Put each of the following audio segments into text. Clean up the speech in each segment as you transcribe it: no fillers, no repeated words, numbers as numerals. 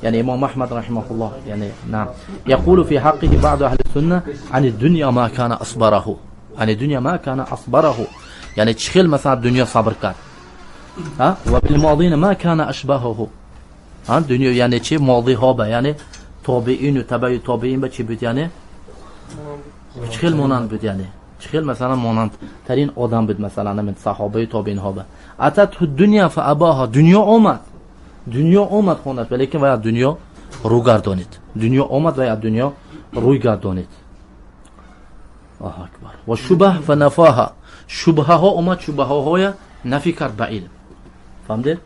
يعني إمام أحمد رحمه الله، يعني نعم، يقول في حقه بعض أهل السنة: عن الدنيا ما كان أصبره، عن الدنيا ما كان أصبره. يعني تشخيل مثلا الدنيا صبر كان، ها، وبالماضين ما كان أشبهه. ها، دنيا يعني چه ماضي ها، يعني تابعين و تبع تابعين به چی بود؟ یعنی چخیل مانند بود، یعنی چخیل مثلا مانند ترین آدم بود مثلا من صحابه تابعین ها. به اتت الدنيا فاباها، دنیا اومد، دنیا اومد خونش، ولیکن و دنیا رو گردانید، دنیا اومد و دنیا روی گردانید. الله اکبر. و شبه فنفاها، شبهه ها اومد، شبهه های نفی کرد به علم. فهمدید؟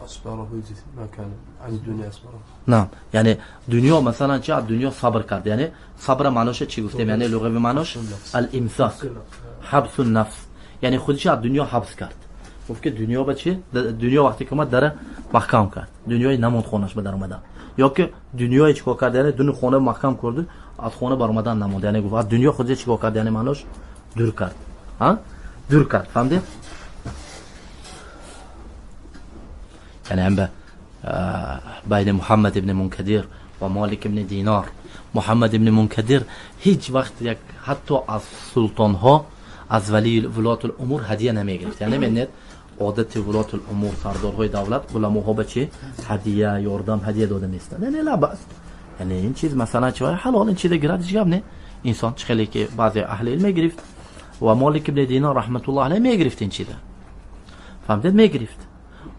أصبره ما كان عن الدنيا أصبره. نه، یعنی دنیا مثلا چه دنیا صبر کرد، یعنی صبر معناش چی گفتیم؟ یعنی لغوی معناش الامساک، حبس النفس، یعنی خودش از دنیا حبس کرد. گفت که دنیا به چی؟ دنیا وقتی که اومد در محکم کرد، دنیای نموند خونش به در اومدن، یا که دنیای چیکار کرد؟ یعنی دون خونه محکم کرد، از خونه بر اومدن نموند. یعنی گفت از دنیا خودش چیکار کرد؟ یعنی معناش دور کرد، ها، دور کرد. فهمیدی؟ یعنی هم بین محمد ابن منکدر و مالک ابن دینار. محمد ابن منکدر هیچ وقت یک حتی از سلطان ها، از ولی ولات الامور هدیه نمیگرفت. یعنی منت عادت ولات الامور، سردارهای دولت، علماها به چی هدیه، یاردم هدیه داده میستن. یعنی لا بأس، یعنی این چیز مثلا چه حلال، این چیز گرد هیچ گپ نه. انسان چه خیلی که بعضی اهل علم میگرفت و مالک ابن دینار رحمت الله علیه میگرفت این چیز، فهمیدید؟ میگرفت.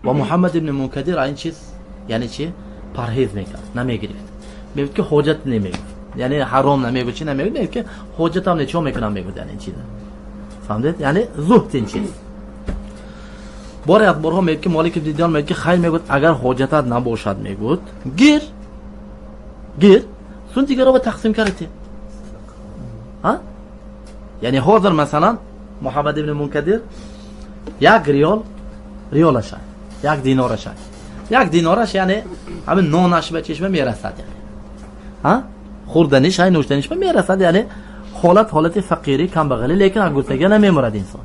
و محمد ابن منکدر این چیز یعنی چی پرهیز میکرد، نمیگرفت. میگفت که حاجت نمیگفت، یعنی حرام نمیگفت، چی نمیگفت، میگفت که حاجت هم چه میکنم، میگفت یعنی این چیز. فهمیدید؟ یعنی زهد این چیز. باری از بارها میگفت که مالک ابن دینار میگفت که خیر، میگفت اگر حاجتت نباشد، میگفت گیر گیر سون دیگه رو به تقسیم کردی. ها، یعنی حاضر مثلا محمد ابن منکدر یک ریال ریالش، یک دینارش، یک دینارش، یعنی همین نانش به چشمه میرسد، یعنی ها خوردنش های نوشتنش به میرسد، یعنی حالت حالت فقیری کم بغلی، لیکن از گرسنگی نمیمرد انسان.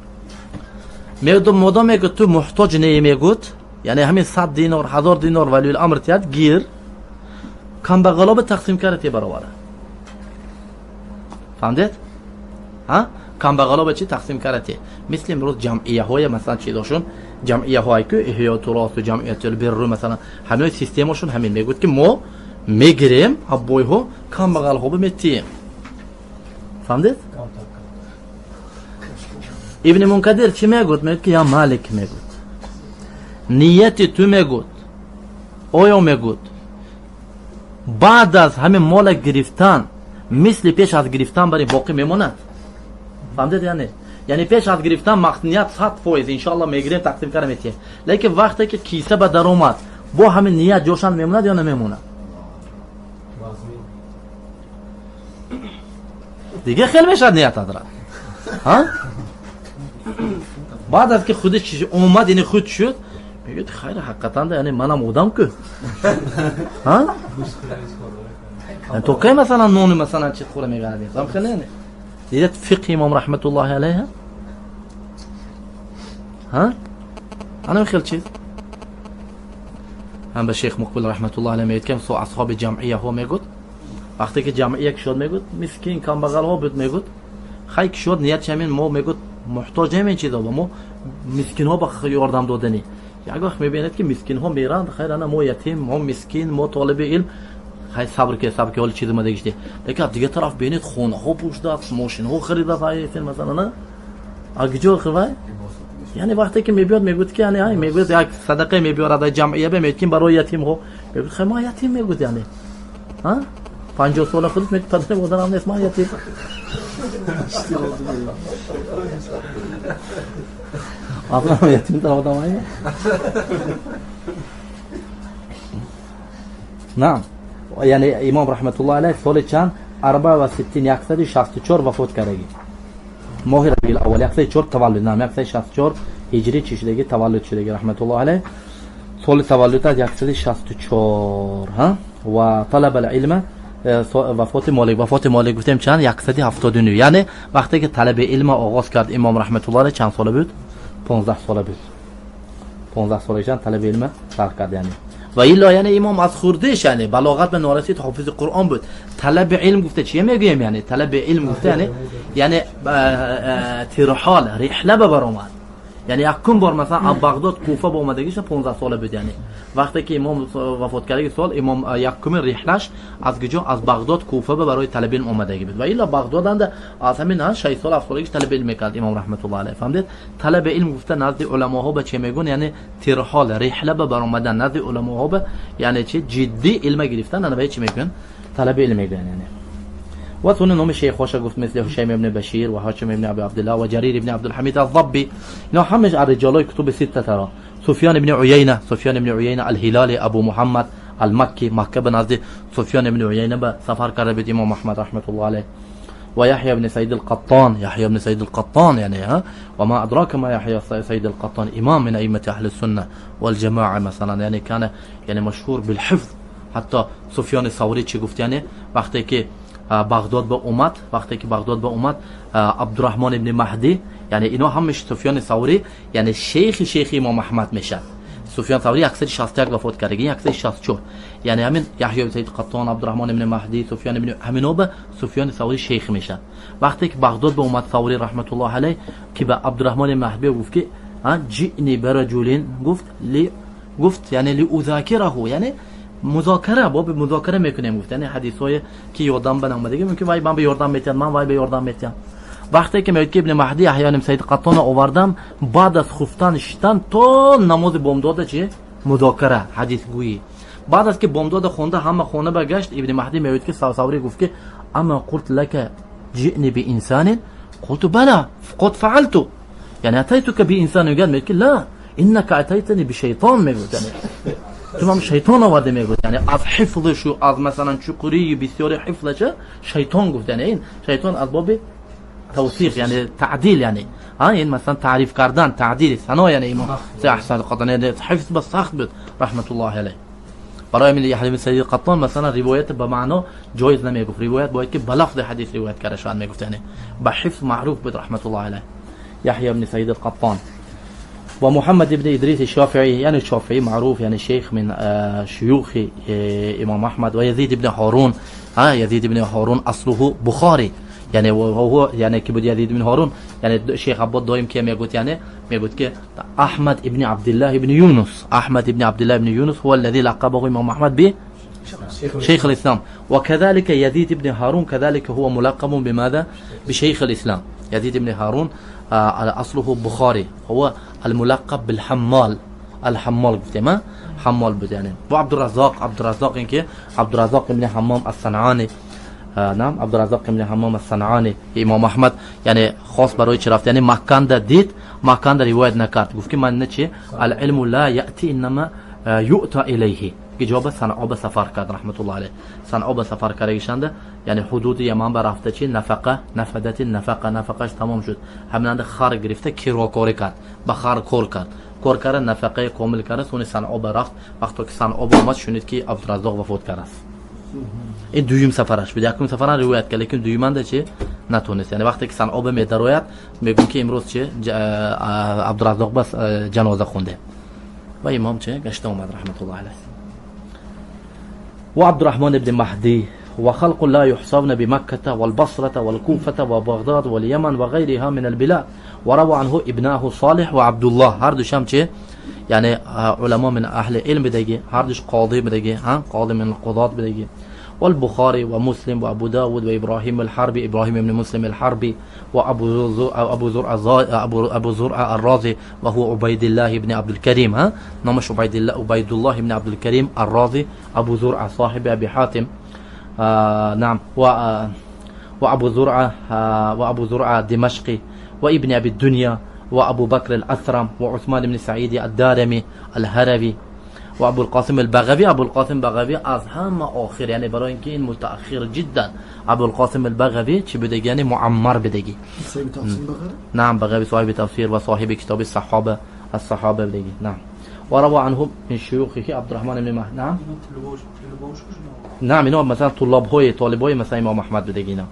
میگه مادام میگه تو محتاج نه، میگوت یعنی همین 100 دینار 1000 دینار ولی الامر تیاد گیر کم بغلا به تقسیم کرده برابره. فهمدید؟ ها، کم بغلا به چی تقسیم کرده؟ مثل امروز جمعیه های مثلا چی داشون، جمعیه هایی که احیا تراث و جمعیت البر مثلا همه سیستمشون همین میگوت که ما میگیریم ابوی ها کم بغل ها میتیم. فهمدید؟ ابن منکدر چی میگوت؟ میگوت که یا مالک، میگوت نیت تو، میگوت آیا، میگوت بعد از همه مال گرفتن مثل پیش از گرفتن برای باقی میماند. فهمدید؟ یعنی پیش از گرفتن مقصد 100% انشالله میگیریم تقسیم کرده میتیم، لیکن وقتی که کیسه به در اومد با همین نیت جوشن میموند یا نمیموند؟ دیگه خیلی میشد نیت حضرت. ها، بعد از که خودش اومد، یعنی خود شد، میگه خیر حقیقتا یعنی منم آدم که ها تو کی مثلا نون مثلا چی خوره میگردی خیلی نه. دیدید فقه امام رحمت الله علیه؟ ها، انا خیلی چیز هم به شیخ مقبل رحمت الله علیه میگه که سو اصحاب جمعیه ها میگوت وقتی که جمعیه شد میگوت مسکین کم بغل ها بود، میگوت خیلی شد نیت همین ما، میگوت محتاج همین چیزا با ما مسکین ها با یاردم دادنی. یک وقت میبیند که مسکین ها میرند، خیر انا ما یتیم، ما مسکین، ما طالب علم، خیر صبر که صبر که حال چیز ما دیگه. لیکن دیگه طرف بینید خونه ها پوشده، ماشین ها خریده، مثلا نه اگه خواه. یعنی وقتی که میبیاد میگوید که یعنی میگوید یک صدقه میبیارد جمعیه به میگه برای یتیم ها، میگوید خیر ما یتیم، میگوید یعنی ها 50 سال خودت میگه پدر مادرم نیست، ما یتیم. اصلا یتیم در آدم های. نعم، یعنی امام رحمت الله علیه سال چند 64 164 وفات کردگی، ماه ربیع الاول 104 تولد، نه 164 هجری چی شدگی تولد شدگی رحمت الله علیه. سال تولد 164 ها. و طلب العلم وفات مالک، وفات مالک گفتیم چند 179، یعنی وقتی که طلب علم آغاز کرد امام رحمت الله علیه چند ساله بود؟ 15 ساله بود. 15 солагишан талаби илм сар кард яъне. Ва илла яъне имом аз хурдиш яъне балоғат ба норасид ҳофизи Қуръон буд. Талаби илм гуфта чие мегӯем яъне? Талаби илм гуфта яъне тирҳол рихла ба баромад. Яъне якум бор масалан аз Бағдод Куфа ба омадагиша 15 сола буд яъне. Вақте ки имом вафот кардаги сол имом якуми рихлаш аз куҷо? Аз Бағдод Куфа ба барои талаби илм омадаги буд. Ва илла Бағдоданда аз ҳамин 6 сол 7 солагиш талаби илм мекард имом раҳматуллоҳи алайҳ. Фаҳмидед? Талаби илм гуфта назди уламоҳо ба чӣ мегӯн? Яъне тирҳол рихла ба баромадан назди уламоҳо ба яъне чи ҷиддӣ илма гирифтан ана ба чӣ мегӯян? Талаби илм мегӯян яъне. و ثم نام شیخ خوش گفت مثل هشیم ابن بشیر و حاکم ابن ابی عبدالله و جریر ابن عبدالحمید الضبی. اینا همش از رجالای کتب سته ترا. سفیان ابن عیینه، سفیان ابن عیینه الهلالی ابو محمد المکی، مکه به نزد سفیان ابن عیینه به سفر کرده بود امام احمد رحمت الله علیه. و یحیی ابن سعید القطان، یحیی ابن سعید القطان یعنی ها، و ما ادراک ما یحیی سعید القطان، امام من ائمه اهل السنه والجماعه مثلا، یعنی كان یعنی مشهور بالحفظ. حتی سفیان ثوری چی گفت؟ یعنی وقتی که بغداد به اومد، وقتی که بغداد به اومد عبدالرحمن ابن مهدی، یعنی اینا همش سفیان ثوری یعنی شیخ امام احمد میشه. سفیان ثوری 161 وفات کرده، 164. یعنی همین یحیی بن سعید قطان، عبدالرحمن ابن مهدی، سفیان ابن همینا به سفیان ثوری شیخ میشه. وقتی که بغداد به اومد ثوری رحمت الله علیه که به عبدالرحمن مهدی گفت که جئنی برجلین، گفت لی، گفت یعنی لی اذاکره، یعنی مذاکره، با مذاکره میکنیم گفت، یعنی حدیث های که یادم به نامدگی ممکن وای من به یاردم میتیم، من وای به یاردم میتیم. وقتی که میگه که ابن مهدی احیانا سعید قطان آوردم، بعد از خفتن شتن تا نماز بامداد چی مذاکره حدیث گویی. بعد از که بامداد خونده همه خونه برگشت، ابن مهدی میگه که ثوری گفت که اما قلت لك جئني بانسان، قلت بلى قد فعلت، یعنی اتيتك بانسان، میگه که لا انك اتيتني بشیطان، میگه یعنی تو هم شیطان آورده میگفت، یعنی از حفظش و از مثلا چقوری بسیار حفظش شیطان گفت، یعنی این شیطان از باب توثیق یعنی تعدیل، یعنی ها این مثلا تعریف کردن تعدیل ثنا، یعنی امام احسن قطان، یعنی حفظ بس سخت بود رحمت الله علیه. برای من یحیی بن سعید قطان مثلا روایت به معنا جایز نمیگفت، روایت باید که بلفظ حدیث روایت کرده شان میگفت، یعنی به حفظ معروف بود رحمت الله علیه یحیی بن سعید القطان. ومحمد بن إدريس الشافعي، يعني الشافعي معروف يعني شيخ من شيوخ إمام أحمد. ويزيد بن هارون، ها يزيد بن هارون أصله بخاري، يعني وهو يعني كبد يزيد بن هارون، يعني شيخ عبد دايم كي ميقول، يعني ميقول كي أحمد بن عبد الله بن يونس، أحمد بن عبد الله بن يونس هو الذي لقبه إمام أحمد به شيخ الإسلام. وكذلك يزيد بن هارون كذلك هو ملقب بماذا؟ بشيخ الإسلام. يزيد بن هارون على أصله بخاري، هو الملقب بالحمال، الحمال گفتیم ما حمال بود یعنی. و عبدالرزاق، عبدالرزاق این که عبدالرزاق ابن حمام الصنعانی، نعم عبدالرزاق ابن حمام الصنعانی امام احمد یعنی خاص برای چی رفت؟ یعنی مکان دا دید، مکان دا روایت نکرد، گفت که من نه چی العلم لا یأتی انما یؤتا الیه. جواب صنعا به سفر کرد رحمت الله علیه، صنعا به سفر کرده یعنی حدود یمن به رفته چی نفقه، نفدت نفقه، نفقهش تمام شد، همینند خر گرفته کراکاری کرد، به خر کار کرد، کار کرد نفقه کامل کرد، سونی صنعا به رفت. وقتی که صنعا به آمد شنید که عبدالرزاق وفات کرد است. این دویم سفرش بود، یکم سفران روایت کرد، لیکن دویمنده چی نتونست. یعنی وقتی که صنعا به میدروید میگم که امروز چی عبدالرزاق بس جنازه خونده و امام چه گشته اومد رحمت الله علیه. وعبد الرحمن بن مهدي وخلق لا يحصون بمكة والبصرة والكوفة وبغداد واليمن وغيرها من البلاد. وروى عنه ابناه صالح وعبد الله، هر دوشم چه يعني علماء من أهل علم بدگی، هر دوش قاضي بدگی، ها قاضي من القضاة بدگی. والبخاري ومسلم وأبو داود وإبراهيم الحربي، إبراهيم بن مسلم الحربي، وأبو أبو زرع الرازي وهو عبيد الله بن عبد الكريم، ها نامش عبيد الله، عبيد الله بن عبد الكريم الرازي أبو زرع صاحب أبي حاتم، نعم، وأبو زرعة، وأبو زرعة دمشقي، وابن أبي الدنيا، وأبو بكر الأثرم، وعثمان بن سعيد الدارمي الهروي، وابو القاسم البغوي. ابو القاسم البغوی از همه آخر، یعنی برای اینکه این متأخر جدا. ابو القاسم البغوی چی بدگی؟ یعنی معمر بدگی. صاحب تفسیر بغوی؟ نعم بغوی صاحب تفسیر و صاحب کتاب الصحابه، الصحابه بدگی. نعم. وروى عنه من شيوخه عبد الرحمن بن مهدي. نعم نعم اینا مثلا طلاب های طالب های مثلا امام احمد بدگی. نعم.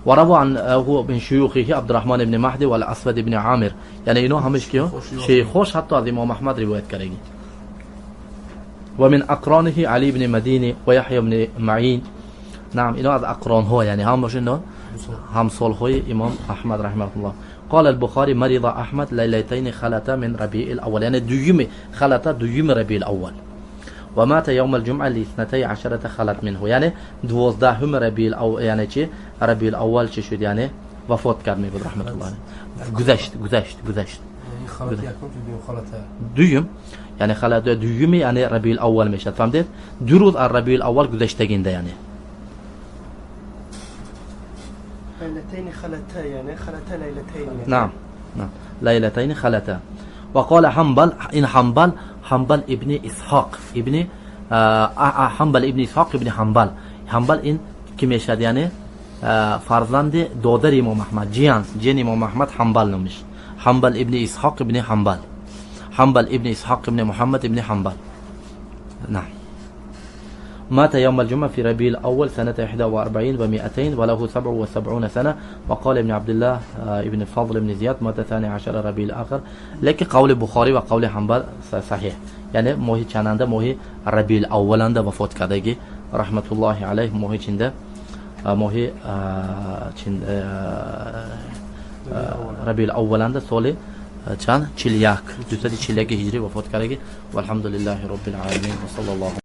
و روى عن هو من شيوخه عبد الرحمن بن مهدي والاسود بن عامر، یعنی اینا همش کیا؟ شیخوش حتی از امام احمد روایت کردگی. و من اقرانه علی بن مدینی و یحیی بن معین. نعم، اینا از اقران ها، یعنی هم باشین همسال های امام احمد رحمه الله. قال البخاري مرض احمد ليلتين خلتا من ربيع الاول، یعنی دویم خلتا دویم ربيع الاول. و مات يوم الجمعه لاثنتي عشرة خلت منه، یعنی 12 ربيع الاول، یعنی چی؟ ربيع الاول چی شد؟ یعنی وفات کرد میگه رحمت الله علیه. گذشت گذشت گذشت. دویم، یعنی خلت دویم، یعنی ربيع الاول میشد. فهمدید؟ دو روز از ربيع الاول گذشتگینده یعنی. ليلتين خلتا، يعني خلتا ليلتين. نعم نعم، ليلتين خلتا. وقال حنبل، این حنبل، حنبل ابن اسحاق ابن حنبل ابن اسحاق ابن حنبل. حنبل این کی میشد؟ یعنی فرزند دادر امام احمد، جیان جین امام احمد حنبل نامش. حنبل ابن اسحاق ابن حنبل، حنبل ابن اسحاق ابن محمد ابن حنبل. نعم. مات يوم الجمعة في ربيع الأول سنة 41 و200 وله 77 سنة. وقال ابن عبد الله ابن فضل بن زياد مات 12 ربيع الآخر. لكن قول بخاري وقول حنبل صحيح، یعنی ماهی چننده؟ ماهی ربیع الاولنده وفات کردگی رحمت الله علیه. ماهی چنده؟ ماهی ربیع الاولنده سال چند؟ 41، 241 هجری وفات کردگی. والحمد لله رب العالمین و صلی الله.